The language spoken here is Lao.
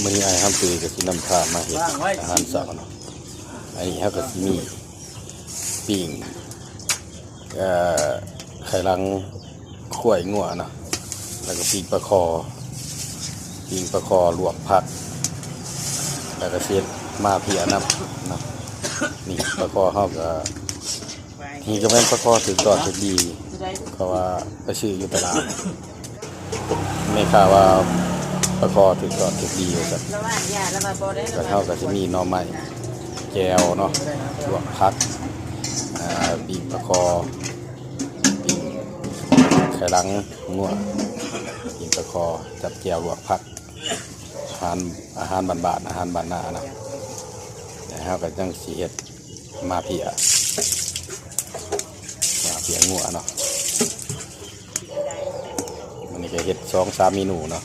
ມື້ນີ້ອ້າຍຄຳຕຸຍກໍຊິນຳພາມາເຮັດອາຫານເຊົ້າເນາະ. ອັນນີ້ເຮົາກໍຊິມີປີ້ງ ເອີ ໄຂ່ຫຼັງຄວາຍງົວເນາະ ແລ້ວກໍປີ້ງປາຄໍ່ ປີ້ງປາຄໍ່ລວກຜັກ ແລ້ວກໍຊິເຮັດໝາເພຍນຳເນາະ. ນີ້ປາຄໍ່ເຮົາກໍ ນີ້ກໍແມ່ນປາຄໍ່ຖືກຕ້ອນຖືກດີ ເພາະວ່າໄປຊື້ຢູ່ຕະຫຼາດ ແມ່ຄ້າວ່າປາຄໍ່ຖືກຕ້ອນຖືກດີວ່າຊັ້ນ. ແລ້ວເຮົາກໍຊິມີໜໍ່ໄມ້ ແຈ່ວເນາະ ລວກຜັກ ອ່າ ປີ້ງປາຄໍ່ ປີ້ງໄຂ່ຫຼັງງົວ ປີ້ງປາຄໍ່ ຈັບແຈ່ວ ລວກຜັກ ອາຫານ ອາຫານບ້ານໆ ອາຫານບ້ານນາເນາະ. ແລ້ວເຮົາກໍຍັງຊິເຮັດ ໝາເພຍ ໝາເພຍງົວເນາະ. ມື້ນີ້ກໍເຮັດສອງສາມເມນູເນາະ.